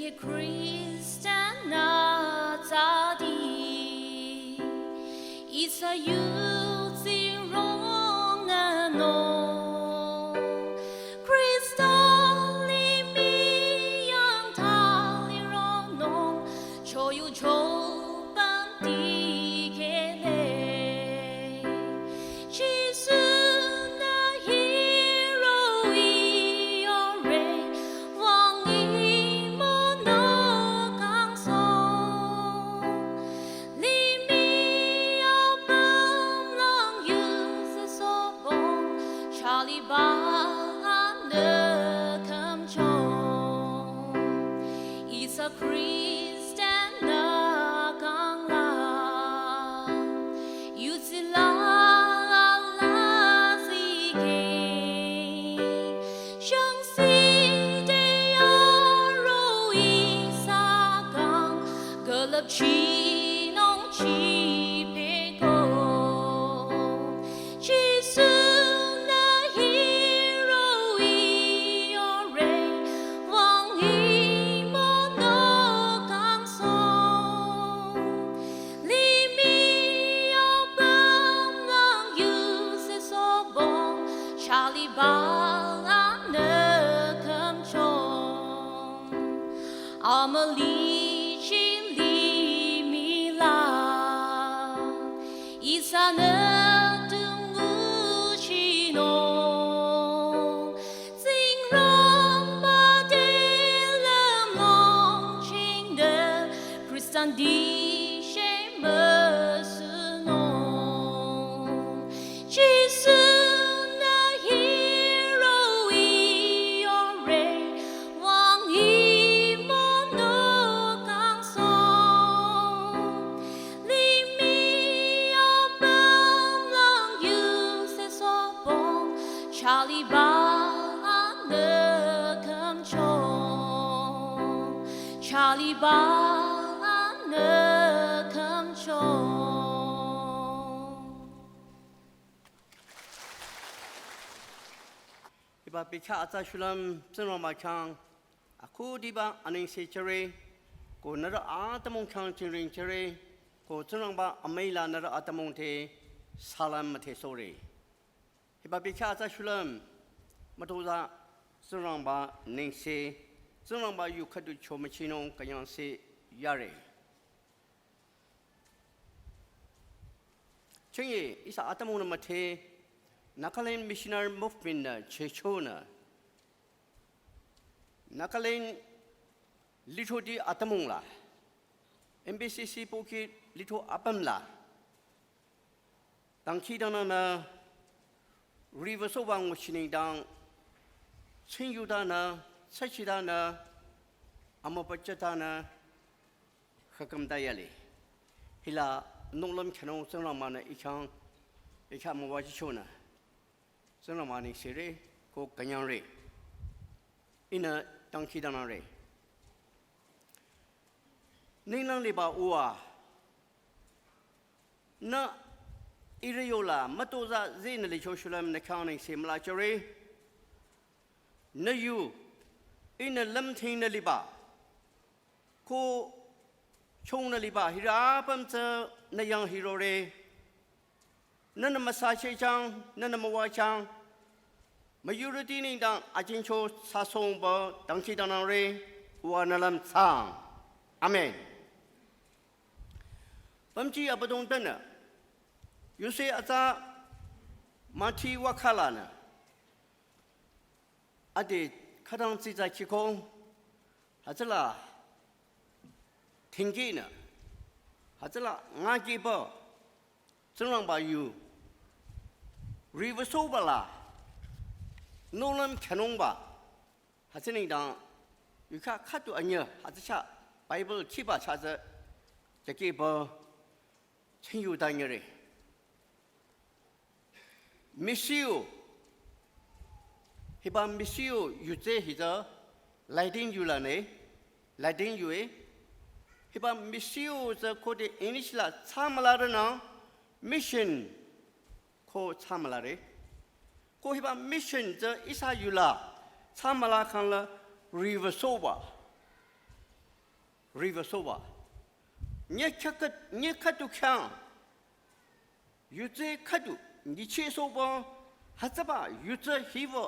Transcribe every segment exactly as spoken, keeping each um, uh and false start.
Christian nü tsadi, ihsa yuzi rong anung, Christa limih yang tali ronung, choyu choban dikehle. Jisu nü hiro iyore, wang imo nü kangsoh. Limih apüm lang yuzi sobong, chaliba anü khümchong. Ihsa Christian nü kangla, yuzi la la zikeh, shangsi de yaro ihsa kang, külüpchinung chipeko. Jisu nü hiro iyore, wang imo nü kangsoh. Limih apüm lang yuzi sobong, chaliba anü khümchong. Amüli chili mila, ihsa nü tu nguchinung, Tsingrangba te lümlong chingnü, Christian dikeh müsünung. Jisu nü hiro iyore, wang imo nü kangsoh. Limih apüm lang yuzi sobong, chaliba anü khümchong. Chaliba anü khümchong. Hiba bekhyah atsa shulüm Tsingrangba khyang akhudiba anengse jüre, ko nührü atümung khyang jingring jüre, ko Tsingrangba amüila nührü atümung te salam müdhesohre. Hiba bekhyah atsa shulüm mütozah Tsingrangba nengse, Tsingrangba yu khüdu cho müchinung künyangse yare. Chünye ihsa atümungnü müdhe Nagaland Missionary Movement nü chehchonü Nagaland lithoti atümung la, M B C C pohki litho apüm la, dangkhidangnangnü riwü soba nguchi nengdang, tsingyutanü, tsachitanü, amübüchatanü, khakümta yale. Hila nohlüm khyünung Tsingrangba-nü ih khyang, ih khyang müwajichonü Tsingrangba nengsere ko künyangre. Ihnü dangkhidangnangre. Ninglang liba Uwa, nü ihrü yola mütozah zehnü licho shulüm nü khyang nengse mülachore. Nü yu, ihnü lümthingnü liba, ko chongnü liba hirü apüm tsü nü yang hirore. Nünü müsachehchang, nünü müwachang, müyurüti nengdang ajingcho sasongba dangkhidangnangre, Uwa nü lümtsang. Amen. Pümji Abüdongba-nü, yuse atsa Mathi wakhalanü, ade khütang tsitsa khiko, hütsüla thingkinü, hütsüla ngakipü, Tsingrangba yu, riwü soba la, nohlüm khyünungba, hütsü nengdang, yukha khüdu anyüh, hütsü chah, Bible khiba chah tsü, jakipü, tsingyuta nyüre. Missio. Hiba missio yu tsü hi tsü Latin yu la ne, Latin yu e. Hiba missio tsü khode English la thsamülarünang mission ko thsamülare. Ko hiba mission tsü ihsa yu la thsamüla khangla riwü soba. Riwü soba. Nye khakhat, nye khüdu khyang. Yutse khüdu, nyichehsoba, hütsüba, yutse hiwü,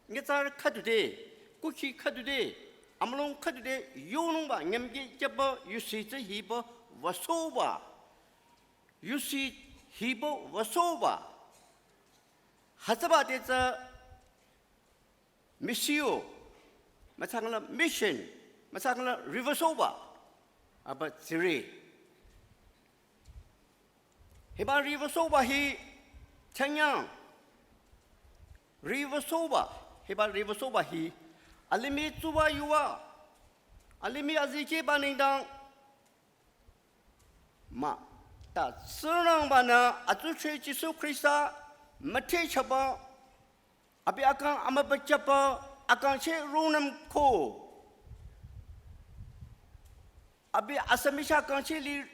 nyitsarü khüdu de, kukhi khüdu de, amülung khüdu de, yonungba, nyümki jüba, yusi tsü hiba, wüsoba. Yusi hiba, wüsoba. Hütsüba de tsü, Missio, mütsangla mission, mütsangla riwü soba, aba tsire. Hiba riwü soba hi, chanyang, riwü soba, hiba riwü soba hi, alimih tsuba yuwa, alimih azikehba nengdang, mah, ta Tsingrangba-nü atsudhre Jisu Khrista müthehchaba, abi akang amübüchaba, akangcheh rungnüm ko. Abi asamicha kangcheh li,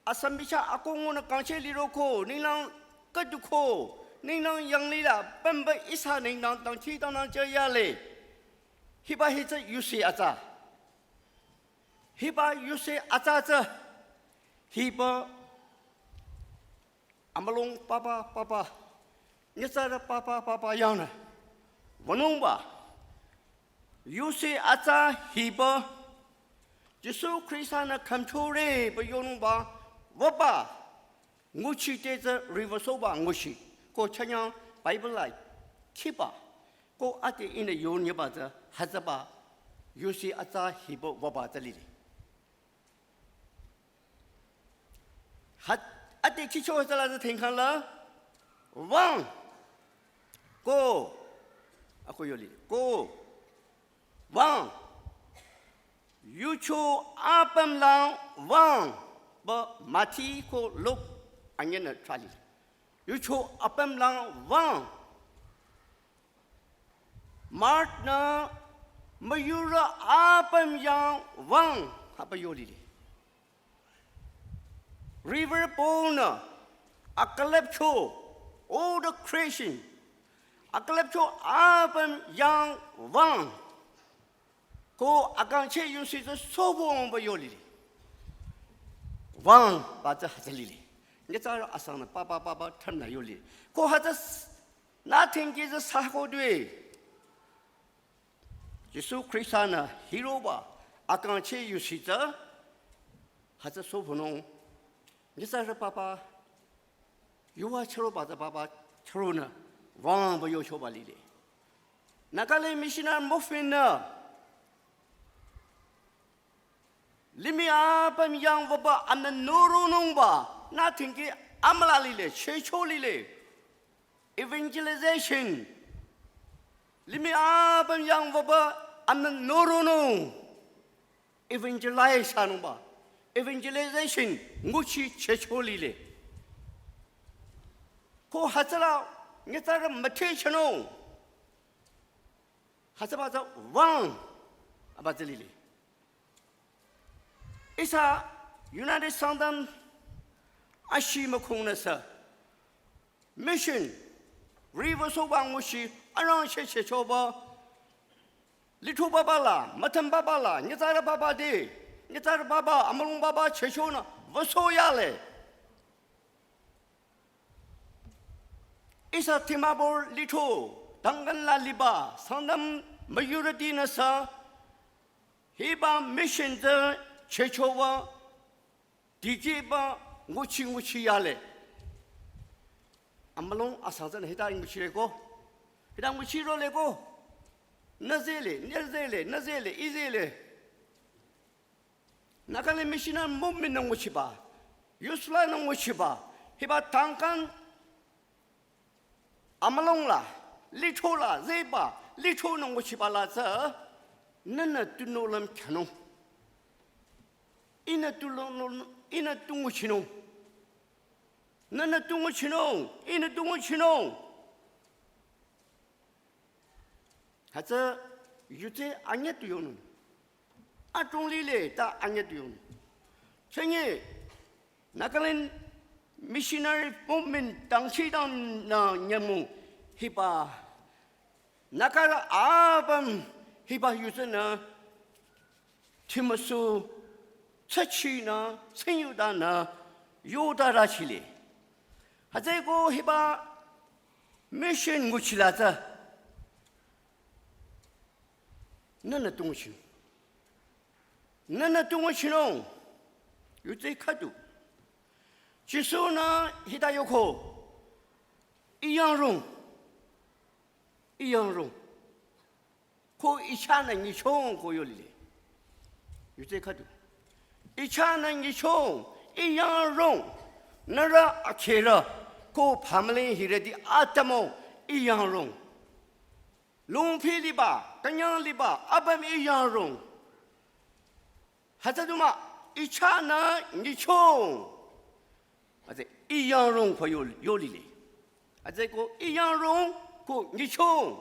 asamicha akongonü kangcheh liro ko, ninglang khüdu ko, ninglang yanglila, pümba ihsa ninglang dangkhidangnang jüyale. Hiba hi tsü yusi atsa. Hiba yusi atsa tsü. Hiba amülung papa, papa. Nyitsarü papa, papa yangnü. Wünungba. Yusi atsa hiba. Jisu Khrista-nü khümchore ba yonungba. Wüba. Nguchi te tsü riwü soba nguchi. Ko chanyang Bible la khiba. Ko ate ihnü yonyeba tsü hütsüba. Yusi atsa hiba wüba tsü lile. Hat, ate khicho tsüla tsü thengkhang la, wüng, ko, ako yoli, ko, wüng, yucho apümlang wüng, ba Mati ko Luk anyünü thali. Yucho apümlang wüng, Mark-nü müyurü apüm yang wüng hüpü yolile. Reverend Paul-nü akülüpcho, all the creation, akülüpcho apüm yang wüng. Ko akangcheh yusi tsü sobo wüngba yolile. Wüngba tsü hütsü lile. Nyitsarü asangnü papa papa thümnü yolile. Ko hütsü s-, nothing ki tsü sako due. Jisu Khrista-nü hiroba akangcheh yusi tsü hütsü sobonung. Nyitsarü papa yuva chüroba tsü papa chüronü wüngba yochoba lile. Nagaland Missionary Movement-nü limih apüm yang wüba amünü noronungba nothing ki amüla lile, chehcho lile. Evangelization. Limih apüm yang wüba amünü noronung. Evangelize thsanungba. Evangelization nguchi chehcho lile. Ko hütsüla nyitsarü müthehchonung. Hütsüba tsü wüng aba tsü lile. Ihsa United Sangtam ashi mükhungnüsü mission riwü soba nguchi arangcheh chehchoba lithro papa la, müthüm papa la, nyitsarü papa de, nyitsarü papa, amülung papa chehchonü wüsoyale. Ihsa Dimapur lithro, Duncan la liba, Sangtam majority-nüsü, hiba mission tsü chehchoba, dikehba, nguchi nguchiyale. Amülung asang tsünü hita nguchireko, hita nguchiroleko. Nüzele, nüzele, nüzele, izele. Nagaland Missionary Movement-nü nguchiba, Yusla-nü nguchiba, hiba Duncan amülung la, lithro la, zeba, lithronü nguchiba la tsü, nühnü tunüo lüm khyünung. Ihnü tunüo, ihnü tu nguchinung. Nühnü tu nguchinung, ihnü tu nguchinung. Hütsü yutse anyüh tu yonung. Adrong lile ta anyüh tu yonung. Chünye Nagaland Missionary Movement dangkhidangnang nyümong hiba Nagarü apüm hiba yutsenü thimüsu tsüchinü, tsünyudanü, yodarü chile. Hütsüeko hiba mission nguchila tsü. Nühnü tu nguchinung. Nühnü tu nguchinung. Yutse khüdu. Jisu-nü hita yoko. Iyangrong. Iyangrong. Ko ichahnü nyichong ko yolile. Yutse khüdu. Ichahnü nyichong, iyangrong. Nührü akherü, ko family hirüti atümung, iyangrong. Longphi liba, künyang liba, apüm iyangrong. Hütsü du mah, ichahnü nyichong. Hütsü iyangrong ko yo, yolile. Hütsüeko iyangrong ko nyichong.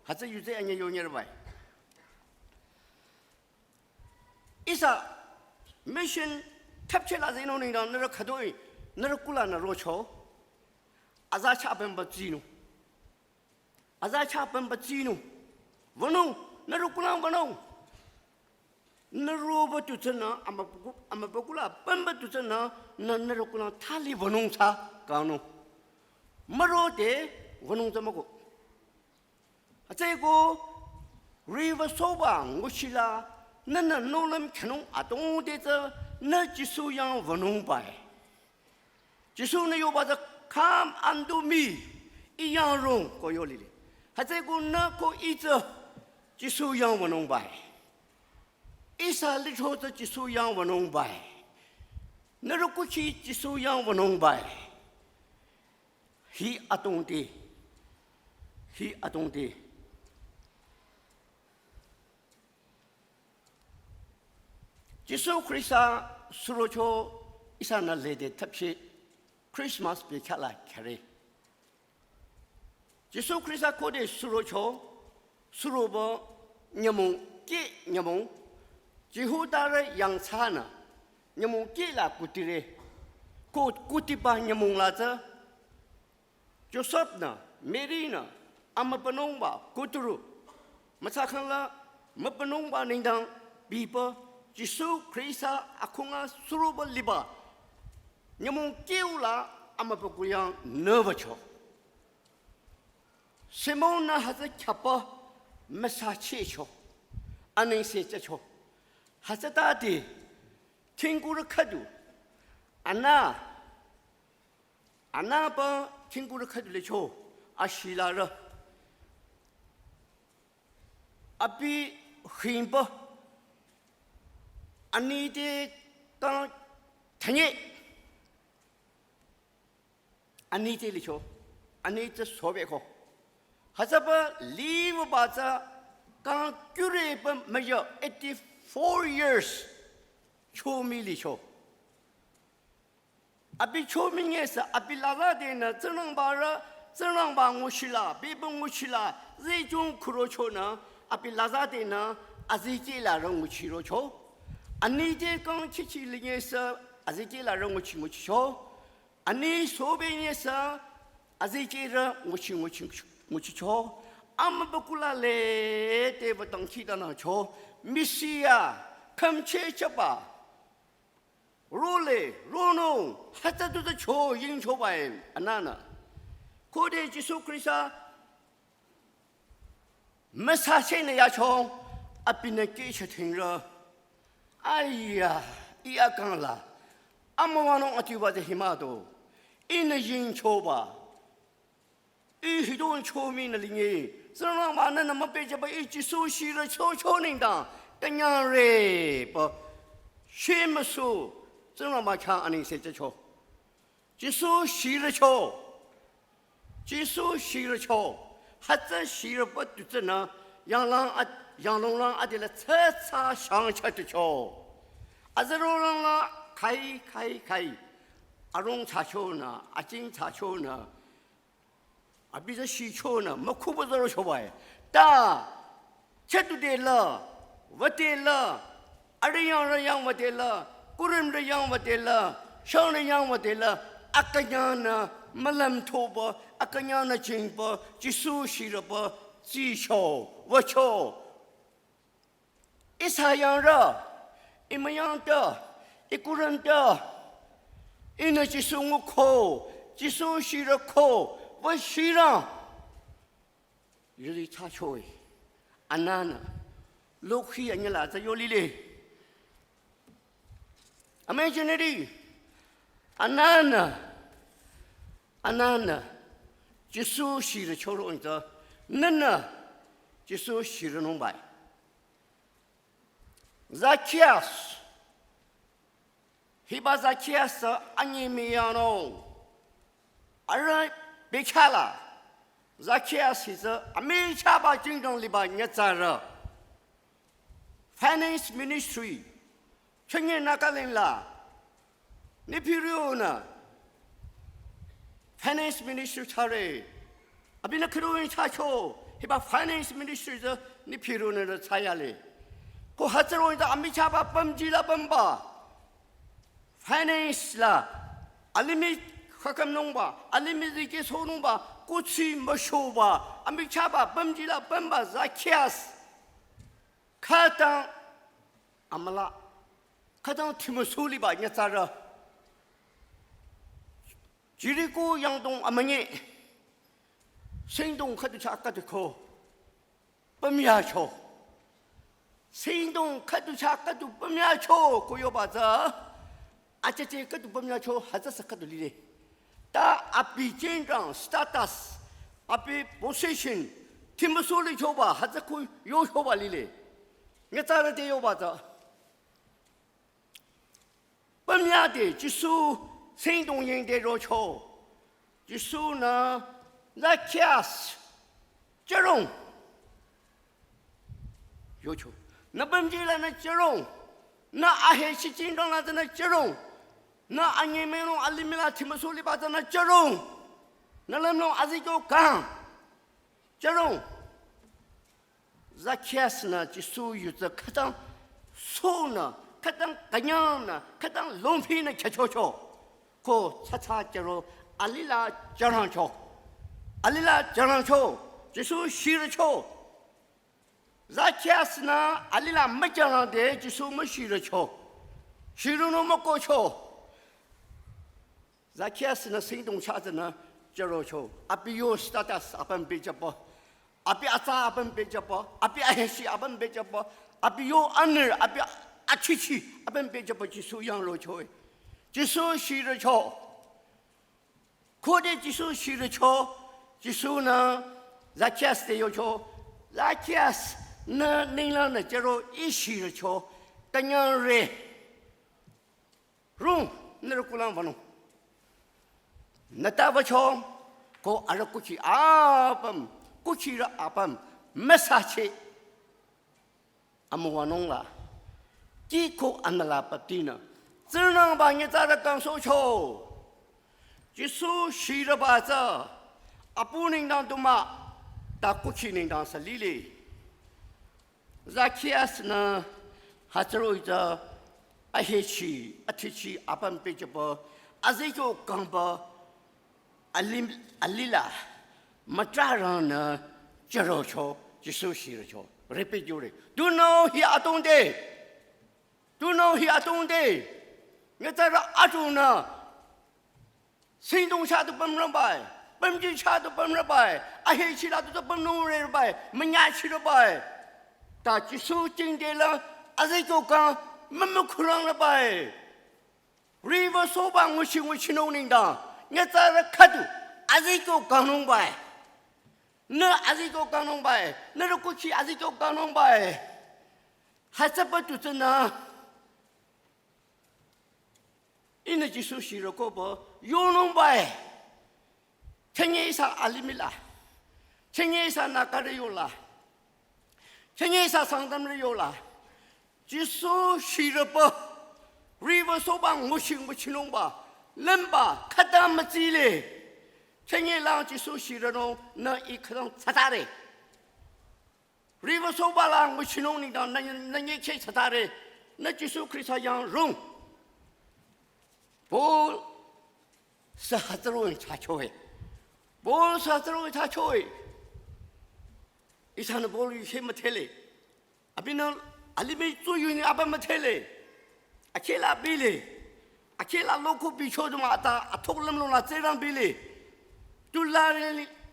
Hütsü yutse anyü yonyerbai. Ihsa mission thapchela zenung nengdang nührü khütoi, nührü kulanü rocho. Aza chah pemba tsünung. Aza chah pemba tsünung. Wünung, nührü kulang wünung. Nührü ba tu tsünü, amübükuh, amübükuhla pemba tu tsünü, nü, nührü kulang thali wünung tsü kangnung. Mürode wünung tsü mükoh. Hütsüeko riwü soba nguchila, nühnü nohlüm khyünung atongde tsü, nü Jisu yang wünungbai. Jisu-nü yoba tsü, "Come unto me," iyangrong ko yolile. Hütsüeko nü ko ih tsü Jisu yang wünungbai. Ihsa licho tsü Jisu yang wünungbai. Nührü kuhki Jisu yang wünungbai. Hi atongde. Hi atongde. Jisu Khrista surocho ihsanü lede thapchi Christmas bekhyahla khyare. Jisu Khrista khode surocho, suroba nyümong kih nyümong, Jihudarü yangthsanü, nyümong kihla kutire, ko kutiba nyümong la tsü, Josef-nü, Mary-nü, amübünungba kuturu, mütsakhangla mübünungba nengdang biba, Jisu Khrista akhunga suroba liba, nyümong kihula amübükuh yang nüwücho. Simon-nü hütsü khyapü müsachehcho, anengse jücho. Hütsütade, khingkurü khüdu, anü, anüba khingkurü khüdu licho, ashilarü. Abi himba, anide kang thanye. Anide licho, anide sobeko. Hütsüba liwüba tsü kang küreba müya eighty-four years chomi licho. Abi chomi nyesü abi lazadenü Tsingrangbarü, Tsingrangba nguchila, biba nguchila, zejung kurochonü, abi lazadenü azikehlarü nguchirocho. Anide kang chichi linyesü azikehlarü nguchi nguchicho. Ani sobe nyesü azikehrü nguchi nguchi nguchicho. Amübükuhla lede wüdangkhidanücho. Mesia, khümchehchaba. Role, ronung, hütsüdutsü cho yingchobai anünü. Khode Jisu Khrista müsachehnü yachong, abinü kihcheh thingrü. Aya, ih akangla. Amüwanung atiba de himado. Ihnü yingchoba. Ih hidong chomi nü linye. Tsingrangba nünü müpehjüba ih Jisu shirü chocho nengdang. Künyangre ba. Shemüsu. Tsingrangba khyang anengse jücho. Jisu shirü cho. Jisu shirü cho. Hütsü shirüba tutsünü yanglang at, yanglonglang adila tsütsa shangchah tucho. Azürolangla khai, khai, khai. Arong thsachonü, ajing thsachonü. Abi tsü shichonü, mükhuba zürochobai. Ta, chütudela, wüdela, arüh yangrü yang wüdela, kurimrü yang wüdela, shangrü yang wüdela, akünyangnü, mülümthoba, akünyangnü jingba, Jisu shirüba, tsicho, wücho. Ihsa yangrü, imüyangta, Ikuranta, ihnü Jisu nguko, Jisu shirüko, wü shirü. Yuri thsachoe. Ananü, lokhi anyüla tsü yolile. Amüi jünirü, ananü, ananü, Jisu shirü choro inta, nünü, Jisu shirünungbai. Zacchaeus, hiba Zacchaeus anyimiyanung. Arüh bichala. Zacchaeus hi tsü amichahba jingdong liba nyitsarü. Finance ministry. Chünye Nagaland la. Neiphiu nü finance ministry thsare. Abinü khürü-i thsacho, hiba finance ministry tsü Neiphiu nü tsü thsayale. Ko hütsüro inta amichahba pümji la pümba. Finance la, alimih khakümnungba, alimih zikehsohnungba, kuthsi müshoba, amichahba pümji la pümba Zacchaeus. Khütang amüla, khütang thimüsuliba nyitsarü. Jeriko yangdong amünyi. Singdong khüdu chah khüdu ko pümyacho. Singdong khüdu chah khüdu pümyacho ko yoba tsü. Acheche khüdu pümyacho hütsüsü khüdu lile. Ta abi jengrang status, abi position, thimüsulichoba hütsü ko yochoba lile. Nyitsarü te yoba tsü. Pümyade Jisu singdong yingde rocho. Jisu-nü Zacchaeus, jürong. Yocho. Nü pümji la nü jürong. Nü ahechi jingdong la tsü nü jürong. Nü anyimiyanung alimih la thimüsuliba tsü nü jürong. Nü lümnung azikyo kang. Jürong. Zacchaeus-nü Jisu yu tsü khütang sohnü, khütang künyangnü, khütang longphinü khyüchocho. Ko thsathsa jüro alila jürangcho. Alila jürangcho. Jisu shirücho. Zacchaeus-nü alila müjürangde Jisu müshirücho. Shirünung mükohcho. Zacchaeus-nü singdong chah tsünü jürocho. Abi yo status apüm pehjüpü. Abi atsa apüm pehjüpü. Abi ahechi apüm pehjüpü. Abi yo honor, abi achichi apüm pehjüpü Jisu yang rocho. Jisu shirücho. Khode Jisu shirücho. Jisu-nü Zacchaeus te yocho. Zacchaeus, nü ninglangnü jüro, ih shirücho. Künyangre. Rung, nührü kulang wünung. Nü ta wücho, ko arüh kukhi apüm, kukhirü apüm, müsachi. Amüwanung la. Kih ko anüla baptinü. Tsünangba nyitsarü kangsohcho. Jisu shirüba tsü. Apu nengdang du mah. Ta kukhi nengdang sü lile. Zacchaeus-nü hütsüro-i tsü ahechi, achichi apüm pehjüpü, azikyo kangpü, alim-, alila, mütrarangnü jürocho, Jisu shirücho. Repeat yore. Tunüo hi atongde. Tunüo hi atongde. Nyitsarü atunü. Singdong chah du pümrangbai, pümji chah du pümrangbai, ahechi la du pümnung rebai, münyachirübai. Ta Jisu jingde la azikyo kang mümükhurang rebai. Riwü sohba nguchi nguchinung nengdang, nyitsarü khüdu azikyo kangnungbai. Nü azikyo kangnungbai, nührü kukhi azikyo kangnungbai. Hütsüpü tu tsünü. Ihnü Jisu shirüko pü yonungbai. Chünye ihsa alimih la. Chünye ihsa Nagarü yola. Chünye ihsa Sangtamrü yola. Jisu shirüpü. Riwü sohba nguchi nguchinungba. Lümba khüta mütsile. Chünye lang Jisu shirünung nü ih khütang thsatare. Riwü sohba la nguchinung nengdang nü, nü nyekhe thsatare, nü Jisu Khrista yang rung. Paul sü hütsüro-i thsachoe. Paul sü hütsüro-i thsachoe. Ihsanü Paul yu she müdhele. Abinü alimih tsu yunü apüm müdhele. Akhela bile. Akhela loko bicho duma ata athok lamlo la tserang bile. Tu la,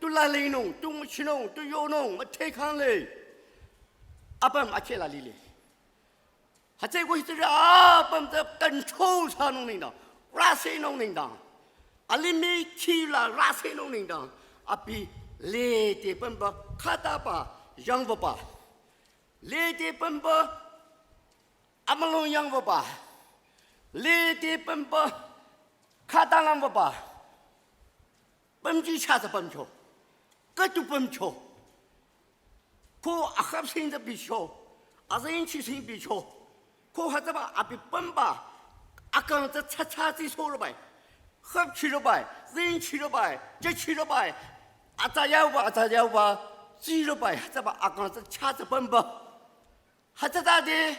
tu lalinung, tu nguchinung, tu yonung, müthekhang le. Apüm akhela lile. Hütsüeko history apüm tsü control thsanung nengdang, rüsenung nengdang. Alimih khila rüsenung nengdang. Abi lede pümba khataba yangwaba. Lede pümba amülung yangwaba. Lede pümba khatalang waba. Pümji chatsü pümcho. Khüdu pümcho. Ko akhap sing tsü bicho. Azin chi sing bicho. Ko hütsüba abi pümba. Akang tsü tsatsa tsi sorobai. Khap chirobai. Zin chirobai. Je chirobai. Atsa yauba, atsa yauba. Tsirobai. Hütsüba akang tsü chatsü pümba. Hütsütade.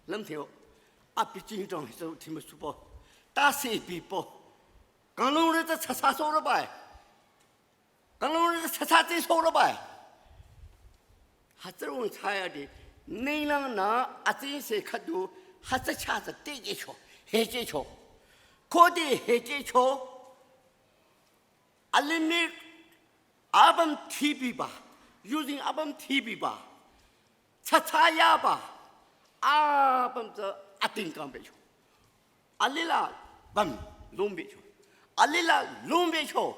Lümtheo. Abi chingdong hiso thimüsupo. Tase bipo. Kanglungrü tsü tsatsa sorobai. Kanglungrü tsü tsatsa tsi sorobai. Hütsürong thsayade. Ninglang nü atsingse khüdu hütsü chatsü tekecho. Hechecho. Khode hechecho. Alimih apüm thibiba, using apüm thibiba, tsatsa yaba, apüm tsü atingkang becho. Alila püm lung becho. Alila lung becho.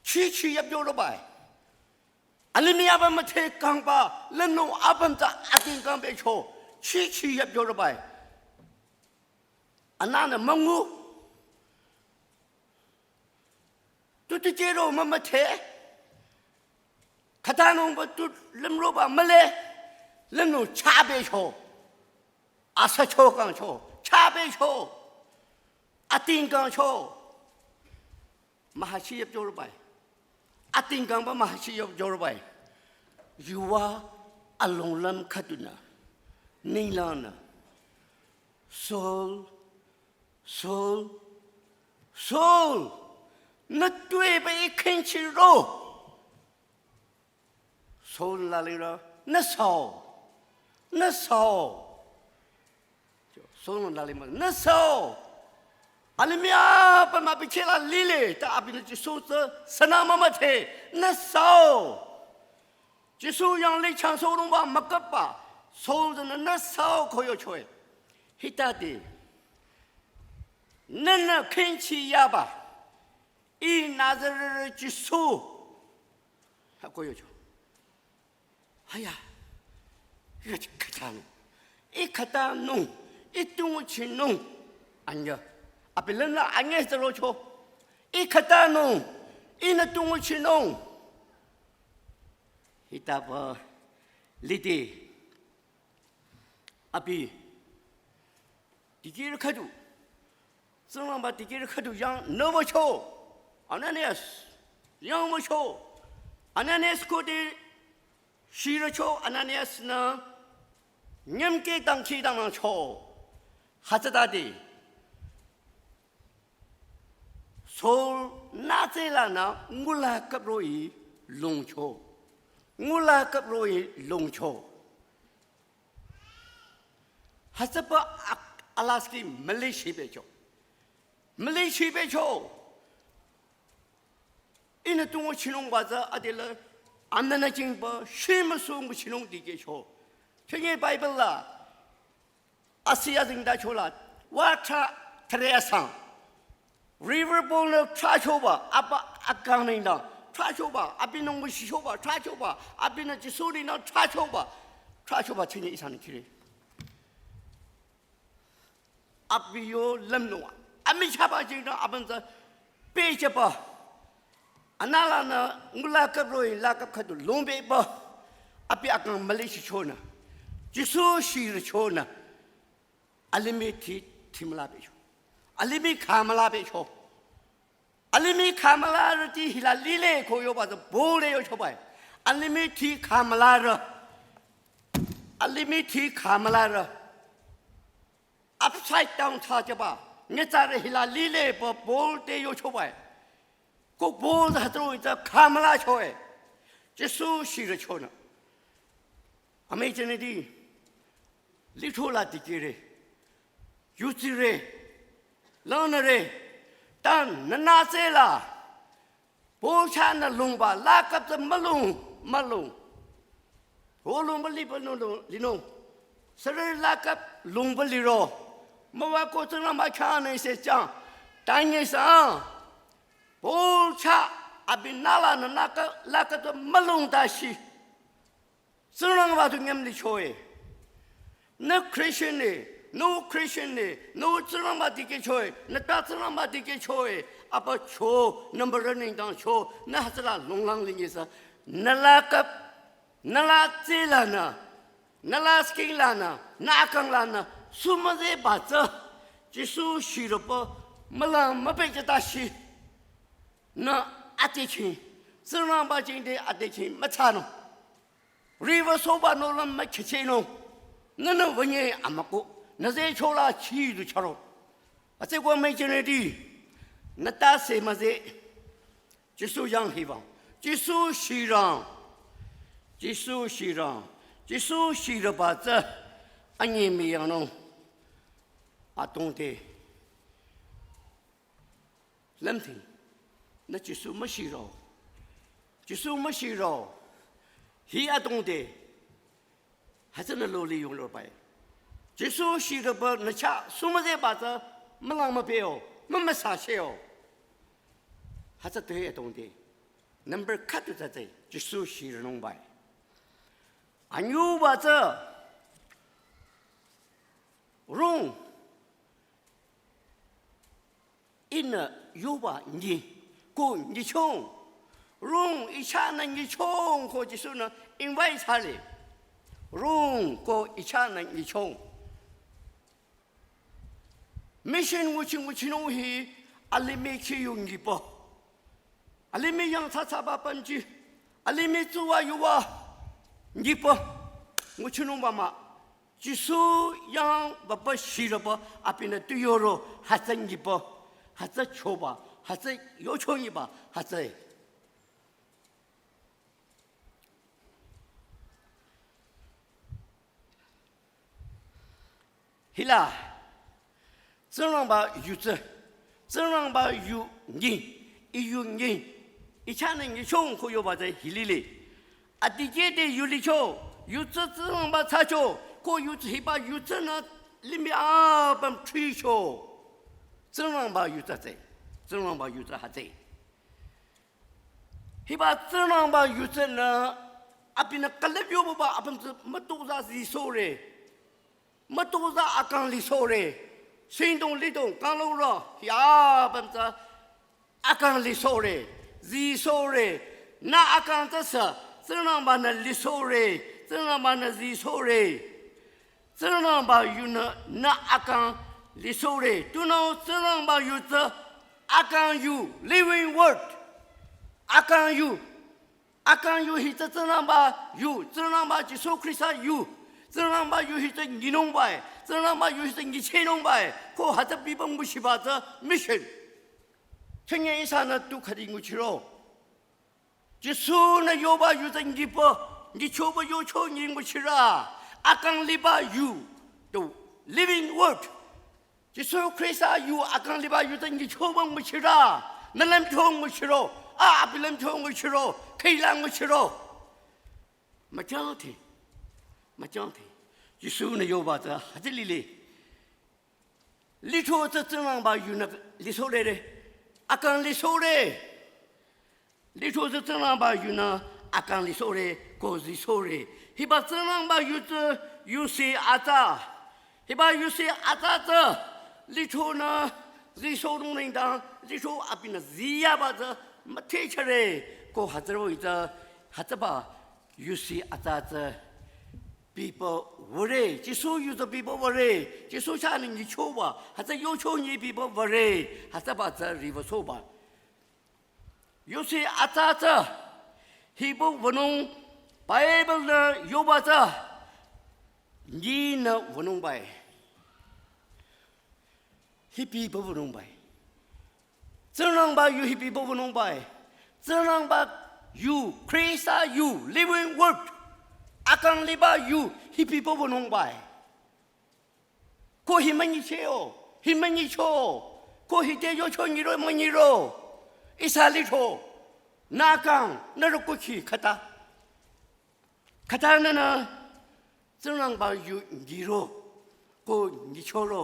Chichi yapjorobai. Alimih apüm müthekhangba, lümnung apüm tsü atingkang becho. Chichi yapjorobai. Ananü müngu. Tu tu chero mümüthe. Khatanungba tu lümroba mühle. Lümnung chabecho. Asacho kangcho. Chabecho. Atingkangcho. Mühachi yapjorobai. Atingkangba mühachi yapjorobai. Yuva alonglüm khüdunü. Ninglangnü. Saul, Saul, Saul, nü tuepü I khenchiro. Saul lalingrü, nü Saul, nü Saul. Saul lalingrü, nü Saul. Alimih apüm abi chela lile, ta abinü Jisu tsü sünü mümüthe, nü Saul. Jisu yanglih changsohnungba müküpba, Saul tsünü nü Saul ko yochoe. Hitade, nünü khenchi yaba, I Nazaret Jisu. Ha ko yocho. Haya. Ih khatanung. Ih khatanung. Ih tu nguchinung. Anya. Abi lümla anya tsürocho. Ih khatanung. Ihnü tu nguchinung. Hitaba lide. Abi. Dikehrü khüdu. Tsingrangba dikehrü khüdu yangnü wücho. Ananias. Yang wücho. Ananias khode shirücho Ananias-nü nyümkeh dangkhidangnangcho. Hütsütade. Saul nütselanü ngula khüproh-i longcho. Ngula khüproh-i longcho. Hütsüba ak-, alaski mülishi becho. Mülishi becho. Ihnü tu nguchinungba tsü adelü ananü jingba shemüsung nguchinung dikehcho. Chenye Bible la asi azengtachola, wata thre asang. River Paul-nü thrachoba, apa akang nengdang thrachoba, abinung nguchichoba thrachoba, abinü Jisu nengdang thrachoba, thrachoba chenye ihsanü kire. Abi yo lümnung, amichahba jingdang apüm tsü pehjüba. Analanü ngula khüproh-i la khüp khüdu longbeba. Abi akang mülishichonü, Jisu shirüchonü, alimih thi thimüla becho. Alimih khamüla becho. Alimih khamülarüti hila lile ko yoba tsü Paul-e yochoba-i. Alimih thi khamülarü. Alimih thi khamülarü. Upside down thsajüba. Nyitsarü hila lile pü Paul te yochoba-i. Ko Paul hütsüroh-i tsü khamülachoe. Jisu shirüchonü. Amüi jünirüti. Lithro la dikehre, yudsire, langnüre, ta nünü tsela, Paul chahnü lungba lakap tsü mülung, mülung. Ho lungba liba nü lung, linung. Sürü lakap lungba liro. Müwako Tsingrangba khyang nengse chang. Tanye sa. Paul chah abi nü lanü naka, lakap tsü mülung tashi. Tsingrangba tu nyam lichoe. Nü Christian ne, nü Christian ne, nü Tsingrangba dikehchoe, nü ta Tsingrangba dikehchoe, apa cho, number running down cho, nü hütsüla lunglang lingi sa, nü lakap, nü la tsela nü, nü la skin la nü, nü akang la nü, sumüzeba tsü, Jisu shirüpü, mülang müpehjüta shi, nü atechi, Tsingrangba jingte atechi, mütsanung. River soba nola mükhichehnung. Nünü wünye amüko. Nüze chola chi du charo. Atse kwa me jenedi. Nü ta se müze. Jisu yang hiwang. Jisu shirang. Jisu shirang. Jisu shirüba tsü. Anyi miyangnung. Atongte. Lümthing, nü Jisu müshiro. Jisu müshiro. Hi atongte. Hütsünü loli yonglo bai. Jisu shirüpü nü chah sumüzeba tsü mülang müpehyo, mümüsachehyo. Hütsü te atongte. Number khüdu tsütsü Jisu shirünung bai. Anyüba tsü rung ihnü yoba nyi, ko nyichong. Rung ichahnü nyichong ko Jisu-nü invite thsale. Rung ko ichahnü nyichong. Mission nguchi nguchinung hi alimih khi yu nyipü. Alimih yangthsathsaba pümji. Alimih tsuwa yuwa nyipü. Nguchinungba mah. Jisu yang baba shirüpü abinü tu yoro hütsü nyipü, hütsü choba, hütsü yocho nyiba, hütsü. Hila, Tsingrangba yu tsü, Tsingrangba yu nyi, i yu nyi, ichahnü nyichong ko yoba tsü hi lile. Adikehde yu licho, yu tsü Tsingrangba thsacho, ko yu tsü hiba yu tsünü limih apüm thricho. Tsingrangba yu tsü tsü, Tsingrangba yu tsü hütsü. Hiba Tsingrangba yu tsünü abinü külüp yoba apüm tsü mütozah zisore. Mütozah akang lisore. Singdong lidong kangluro. Hi apüm tsü akang lisore. Zisore. Nü akang tsü sü. Tsingrangba-nü lisore. Tsingrangba-nü zisore. Tsingrangba yunü nü akang lisore. Tunüo Tsingrangba yu tsü akang yu. Living word. Akang yu. Akang yu hi tsü Tsingrangba yu, Tsingrangba Jisu Khrista yu, Tsingrangba yu hi tsü nyinungbae, Tsingrangba yu hi tsü nyichehnungbae, ko hütsü bipü nguchiba tsü mission. Chünye ihsanü tu khüdi nguchiro. Jisu-nü yoba yu tsü nyipü, nyichoba yocho nyi nguchira, akang liba yu, the living word. Jisu Khrista yu akang liba yu tsü nyichoba nguchira, nü lümcho nguchiro, a abi lümcho nguchiro, khüila nguchiro. Müchangte, müchangte. Jisu-nü yoba tsü hütsü lile. Lithro tsü Tsingrangba yunü lisorere, akang lisore. Lithro tsü Tsingrangba yunü akang lisore, ko zisore. Hiba Tsingrangba yu tsü yusi atsa. Hiba yusi atsa tsü lithro-nü ziso nungning dang, lithro abinü ziyaba tsü müthehchare. Ko hütsüro itsü hütsüba yusi atsa tsü bipü würe. Jisu yu tsü bipü würe. Jisu chahnü nyichoba. Hütsü yocho nyi bipü würe. Hütsüba tsü riwü soba. Yusi atsa tsü hiba wünung Bible-nü yoba tsü nyinü wünungbae. Hi bipü wünungbae. Tsingrangba yu hi bipü wünungbae. Tsingrangba yu, Khrista yu, living word. Akang liba yu hi bipü wünungbae. Ko hi münyicheo, hi münyicho, ko hite yocho nyiro münyiro. Ihsa lithro, nü kang, nührü kukhi khüta. Khüta nünü, Tsingrangba yu nyiro, ko nyichoro.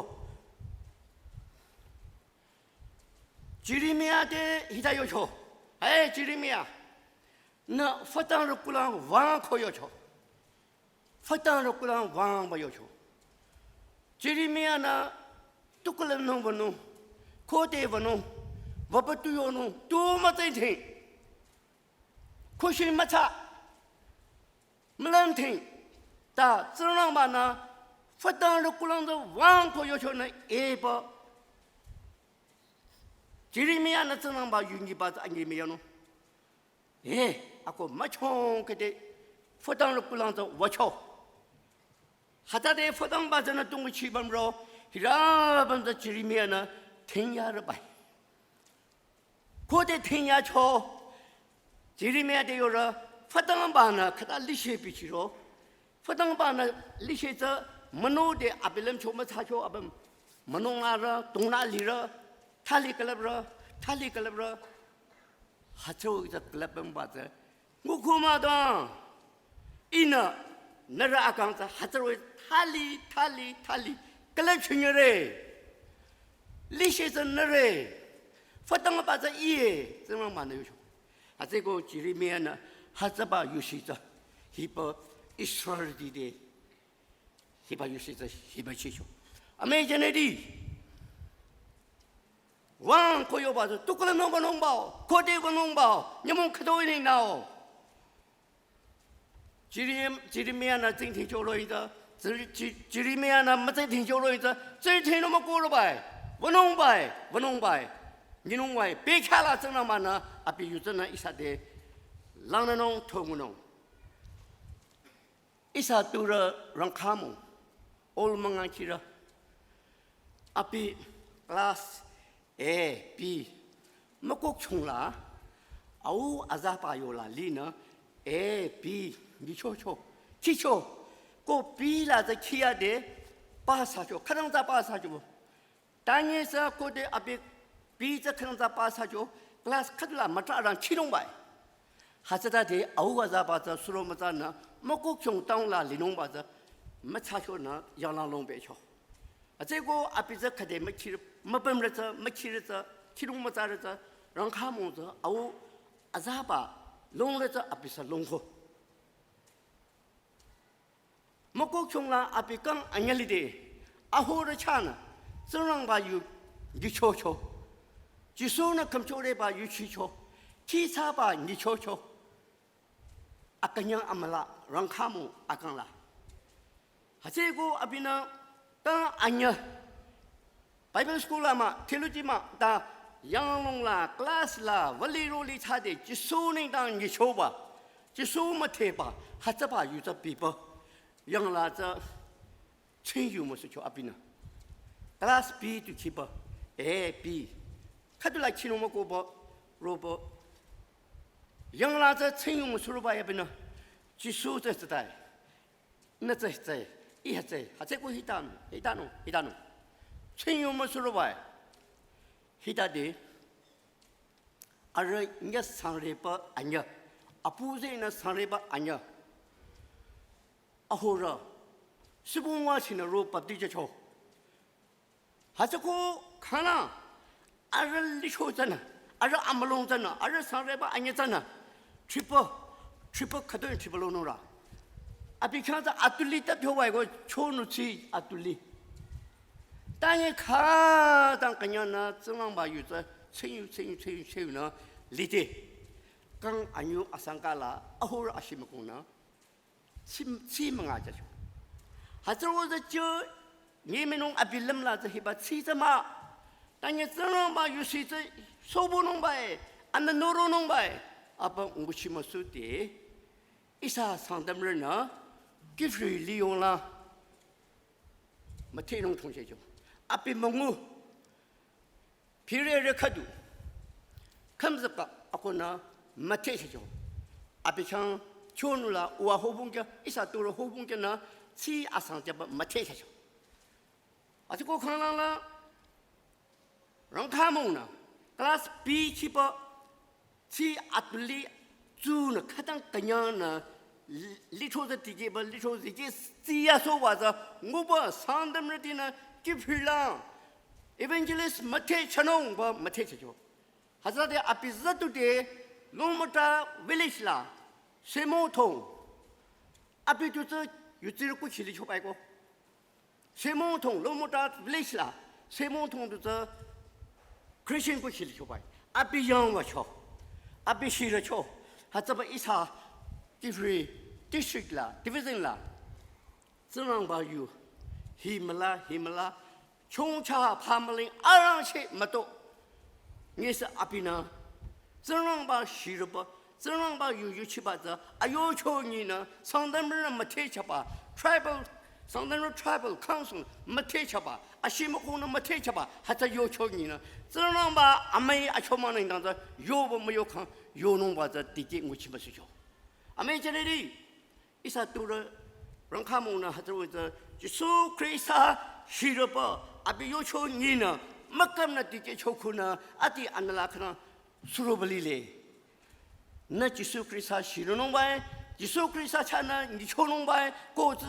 Jeremia te hita yocho. Hey, Jeremia. Nü fütangrü kulang wüng ko yocho. Fütangrü kulang wüngba yocho. Jeremia-nü tukulam nung wünung, khode wünung, wüpü tu yonung, tu mütsingdhing. Khushi mütsa, mülümdhing. Ta Tsingrangba-nü fütangrü kulang tsü wüng ko yochonü epü. Jeremia-nü Tsingrangba yu nyiba tsü anyemüyanung. Eh, ako müchong khüde fütangrü kulang tsü wücho. Hütsüde fütangba tsünü tungchibam ro, hirabam tsü Jeremia-nü thingyarübai. Khode thingyacho, Jeremia te yorü, fütangbanü khüta lishe bichiro. Fütangbanü lishe tsü münode abi lümcho mütsacho abam. Münung nürü, tungnü lirü, thali külüprü, thali külüprü. Hütsüro tsü külüpbamba tsü. Ngukhuma dong. Ihnü nührü akang tsü hütsüro thali, thali, thali külüpchinyere. Lishe tsü nühre. Fütangba tsü iye. Tsingrangba-nü yocho. Hütsüeko Jeremia-nü hütsüba yusi tsü. Hiba Israel dide. Hiba yusi tsü, hiba chicho. Amüi jünirüti. Wüng ko yoba tsü, tukulam nung wünungbao, khode wünungbao, nyümong khütoi ningnao. Jerem-, Jeremia-nü tsingdhingcho roh-i tsü, Jer-, Jer-, Jeremia-nü mütsingdhingcho roh-i tsü, tsingdhingnung mükohrübai, wünungbai, wünungbai, nyinungbai, bekhyah la Tsingrangba-nü, abi yu tsünü ihsa te, langnünung thongnung. Ihsa turü rangkhamo, ol münga chirü. Abi class A, B, mükokchung la, au azaba yola linü, A, B, nyichocho, chicho, ko B la tsü khiyade, pass thsacho, khütang tsü pass thsacho. Tanye sü khode abi B tsü khütang tsü pass thsacho, class khüdula mütrarang chinungbai. Hütsütade au azaba tsü suro mütsanü, mükokchung town la linungba tsü, mütsachonü yanglang longbecho. Hütsüeko abi tsü khüde mükhir, müpümrü tsü, mükhirü tsü, chinung mütsarü tsü, rangkhamo tsü, au azaba longrü tsü abi sü longko. Mükokchung la abi kang anyü lide, ahorü chahnü, Tsingrangba yu nyichocho. Jisu-nü khümchoreba yuchicho, khithsaba nyichocho. Akünyang amüla rangkhamo akang la. Hütsüeko abinü ta anyü Bible school la mah, theology mah, ta yanglong la, class la, wüli roli thsade, Jisu nengdang nyichoba, Jisu müdheba, hütsüba yu tsü biba, yangla tsü, tsingyu müsucho abinü. Class B tu khiba, A, B. Khüdula chinung mükohba, roba. Yangla tsü tsingyu müsuroba abinü, Jisu tsü tsütai. Nü tsü tsü, ih tsü, hütsüeko hitan, hitanung, hitanung. Tsingyu müsurobai. Hitade, arüh nyü sangreba anyü. Apu tsünü sangreba anyü. Ahorü, sibungwa sinü ro baptize cho. Hütsüeko khana, arüh licho tsünü, arüh amülung tsünü, arüh sangreba anyü tsünü, triple, triple khütoi triple lonung ra. Abi khyang tsü atuli ta thyowaiko chonu tsi atuli. Tanye khütang künyangnü Tsingrangba yu tsü, tsingyu, tsingyu, tsingyu, tsingyu nü, lide. Kang anyü asangka la, ahorü ashimükongnü, tsi, tsi münga jacho. Hütsüro tsü chü, nyemüinung abi lümla tsü hiba tsi tsü mah. Tanye Tsingrangba yusi tsü sobunungbai, anü noronungbai. Apa nguchi müsude, ihsa Sangtamrünü, kifri liyongla, müdhenung thongchehcho. Abi müngu, Phirerü khüdu, khümzüba akonü müdhechehcho. Abi khyang chonula uwa hobungkya, ihsa turü hobungkyanü tsi asang jüba müdhechehcho. Hütsüko khanglang la rangkhamong nü class B chiba, chi atuli tsünü khütang künyangnü li-, litro tsü tikehba, litro tikeh tsiyasohba tsü nguba Sangtamrütinü kihphilang evangelist müthehchanungba müthehchacho. Hütsüde abi züdude Longmota village la Semongthong, abi tu tsü yutsirü kuchi lichoba-i ko. Semongthong, Longmota village la Semongthong tu tsü Christian kuchi lichoba-i. Abi yangwücho, abi shirücho. Hütsüba ihsa Kiphire district la, division la Tsingrangba yu, hi müla, hi müla, chongcha phamüling arangcheh müto. Ngesü abinü Tsingrangba shirüba, Tsingrangba yu yuchiba tsü ayocho nyinü Sangtamrünü müthehchaba, tribal, Sangtamrü tribal council müthehchaba, ashimükhongnü müthehchaba, hütsü yocho nyinü Tsingrangba amüi achomang nengdang tsü yoba müyokhang yonungba tsü tikeh nguchi müsucho. Amüi jünirü, ihsa turü rangkhamong nü hütsüwü tsü Jisu Khrista shirüba abi yocho nyinü mükümnü tikehcho khunü ati anüla khünü suroba lile. Nü Jisu Khrista shirünungba-i, Jisu Khrista chahnü nyichonungba-i, ko tsü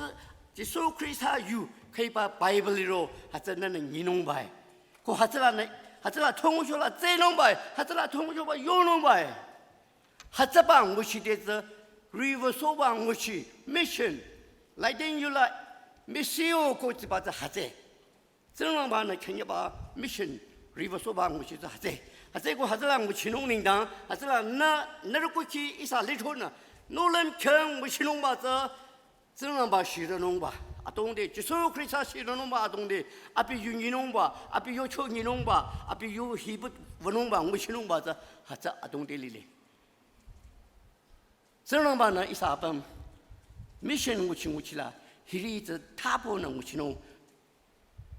Jisu Khrista yu khüiba Bible ro hütsü nünü nyinungba-i. Ko hütsülanü, hütsüla thongchola tsehnungba-i, hütsüla thongchoba yonungba-i. Hütsüba nguchi te tsü riwüsohba nguchi mission. Laiden yula missio ko tsiba tsü hütsü. Tsingrangba-nü khenyaba mission riwüsohba nguchi tsü hütsü. Hütsüko hütsüla nguchinung nengdang, hütsüla nü, nührü kuchi ihsa lithronü nohlüm khyang nguchinungba tsü Tsingrangba shirünungba adrongde, Jisu Khrista shirünungba adrongde, abi yu nyinungba, abi yocho nyinungba, abi yu hibu wünungba, nguchinungba tsü hütsü adrongde lile. Tsingrangba-nü ihsa apüm mission nguchi nguchila hiri tsü thaponü nguchinung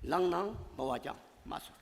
langnang müwajang müso.